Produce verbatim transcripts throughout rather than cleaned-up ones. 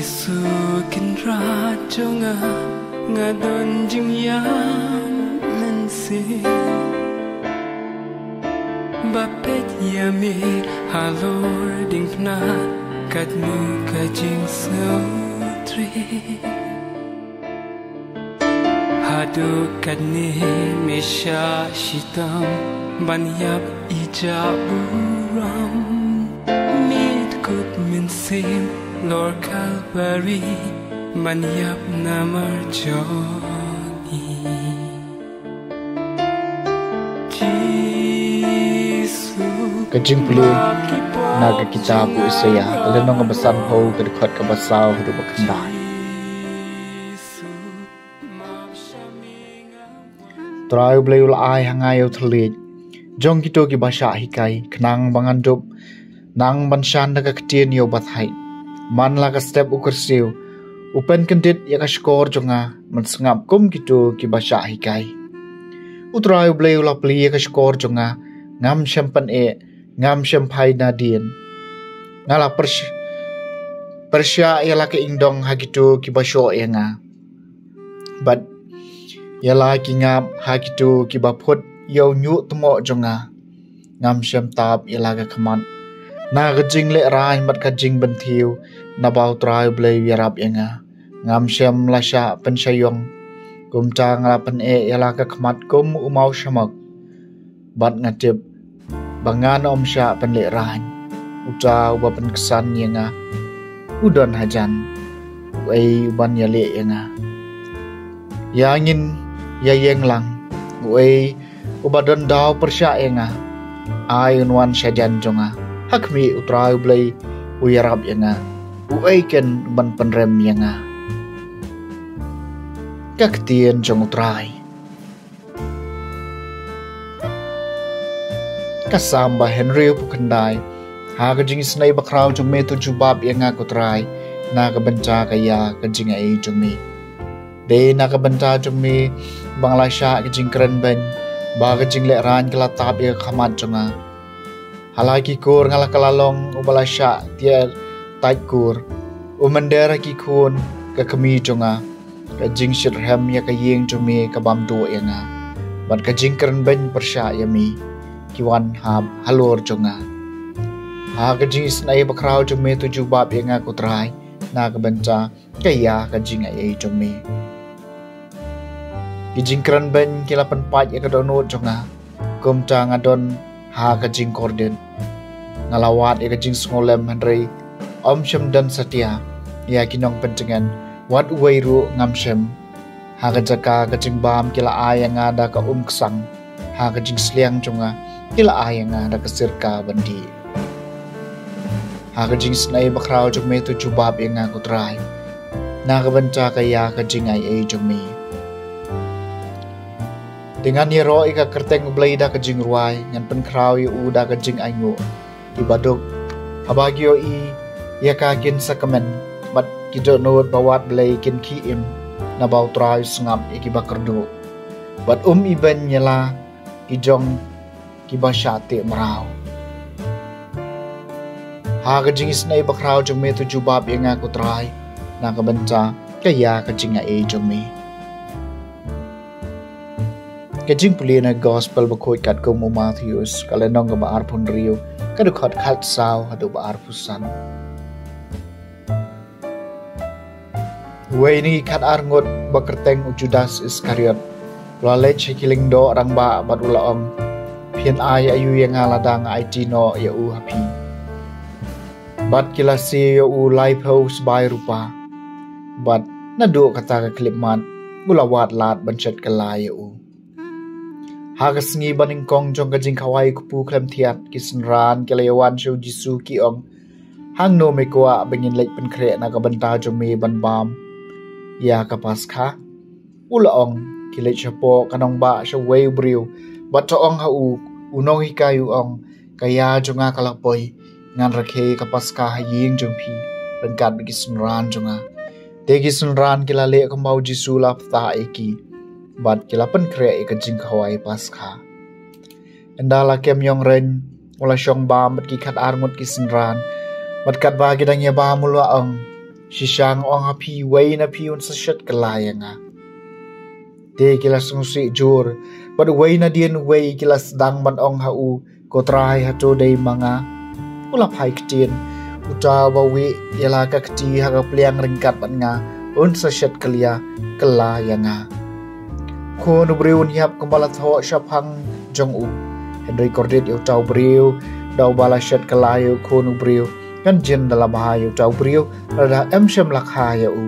Jisu Kynrad jong nga, nga don jingïam mynsiem. Ba peit ïa me halor diengphna katno ka jingsngewtrei. Haduh katne me shah shitom ban ïap ïa ka burom. Me dkut mynsiem halor Kalbari ban ïap namar jong ngi. Jisu. Ka jingpule na ka kitab u Isaïah, ka lynnong kaba sanphew, ka dkhot kaba saw haduh ba khyndai. Trai U Blei u la ai ha nga ïa u thylliej jong kito kiba shah hikai, khnang ba ngan dup nang ban shan da ka ktien ïa uba thait. Man la ka step u kyrsiew, u pynkyndit ïa ka shkor jong nga, ban sngap kum kito kiba shah hikai. U Trai U Blei u la plie ïa ka shkor jong nga, ngam shym pyneh, ngam shym phai nadien. Nga la pyrsh-, pyrshah ïa la ka ingdong ha kito kiba shoh ïa nga, bad ïa la ki ngap ha kito kiba phut ïa u ñiuh tmoh jong nga. Ngam shym tap ïa la ka khmat na ka jinglehrain bad ka jingpynthiew, naba U Trai U Blei u ïarap ïa nga. Ngam shym la shah pynshaiong, kumta nga la pyneh ïa la ka khmat kum u maw shamok. Bad nga tip ba ngan ym shah pynlehrain. Uta uba pynksan ïa nga u don hajan, uei uban ïaleh ïa nga? Ïa ngin ïa ïeng lang, uei uba don daw pyrshah ïa nga? Ai un wan shajan jong nga. Ha khmih, U Trai U Blei u ïarap ïa nga, uei ken uban pynrem ïa nga? Ka ktien jong U Trai. Ka Salm ba hynriewphew khyndai. Ha ka jingisynei bakhraw jong me to jubab ïa nga, ko Trai, na ka bynta ka ïa ka jingai jong me. Dei na ka bynta jong me ba nga la shah ka jingkren beiñ, ba ka jinglehrain ka la tap ïa ka khmat jong nga. Ha la ki kur nga la kylla long uba la shah tiar tait kur. U mynder ha ki khun ka kmie jong nga. Ka jingshitrhem ïa ka ïing jong me ka bam duh ïa nga, bad ka jingkren beiñ pyrshah ïa me ki wan hap halor jong nga. Ha ka jingisynei bakhraw jong me to jubab ïa nga, ko Trai, na ka bynta ka ïa ka jingai jong me. Ki jingkren beiñ ki la pynpait ïa ka dohnud jong nga, kumta nga don ha ka jingkordit. Nga la wad ïa ka jingsngewlem, hynrei ym shym don satia ïa ki nongpyntngen, wat uwei ruh ngam shem. Ha ka jaka ka jingbam ki la ai ïa nga da ka umksang, ha ka jingsliang jong nga ki la ai ïa nga da ka sirka ban dih. Ha ka jingisynei bakhraw jong me to jubab ïa nga, ko Trai, na ka bynta ka ïa ka jingai jong me. Te ngan ïaroh ïa ka kyrteng U Blei da ka jingrwai, ngan pynkhraw ïa u da ka jingainguh. Ki baduk, haba ki ïohi ïa ka, kin sakmen, bad ki dohnud ba wad Blei kin khie im, naba U Trai u sngap ïa kiba kyrduh, bad um ibeiñ ïa la ki jong kiba shah teh mraw. Ha ka jingisynei bakhraw jong me to jubab ïa nga, ko Trai, na ka bynta ka ïa ka jingai jong me. Ka jingpule na Gospel bakhuid katkum u Mathaios, ka lynnong kaba arphew hynriew, ka dkhot khatsaw haduh ba arphew san. Uwei na ki khatar ngut, ba kyrteng u Judas Iskariot, u la leit sha ki lyngdoh rangbah bad u la ong, phin ai aïu ïa nga lada nga aiti noh ïa u ha phi? Bad ki la sie ïa u laiphew sbai rupa, bad naduh kata ka khyllipmat u la wad lad ban shet kylla ïa u. Ha ka sngi banyngkong jong ka jingkhawai kpu khlem thiat, ki synran ki la ïawan sha u Jisu, ki ong, hangno me kwah ba ngin leit pynkhreh na ka bynta jong me ban bam ïa ka Paskha? U la ong, ki leit shapoh ka nongbah sha uwei u briew, bad to ong ha u, u nonghikai u ong, ka ïa jong nga ka la poi, ngan rakhe ka Paskha ha ïing jong phi ryngkat bad ki synran jong nga. Te ki synran ki la leh kumba u Jisu u la pyrta ïa ki, bad ki la pynkhreh ïa ka jingkhawai Paskha. Ynda la kem ïong reiñ, u la shong bam bad ki khatar ngut ki synran, bad katba ki dang ïa bam u la ong, Shisha nga ong ha phi, uwei na phi un sa shet kylla ïa nga. Te ki la sngewsih jur, bad uwei nadien uwei ki la sdang ban ong ha u, Ko Trai, hato dei ma nga? U la phai ktien, Uta uba wieh ïa la ka kti ha ka pliang ryngkat bad nga, un sa shet kylla, kylla ïa nga. Khun u briew un ïap kumba la thoh shaphang jong u. Hynrei kordit ïa uta u briew da uba la shet kylla ïa u khun u briew, kan jin da la bha ïa uta u briew lada em shym la kha ïa u.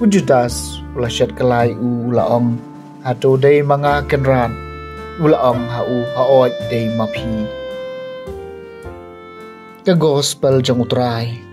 U Judas u la shet kylla ïa u, u la ong, Hato dei ma nga, Kynrad? U la ong ha u, Hooid, dei ma phi. Ka Gospel jong U Trai.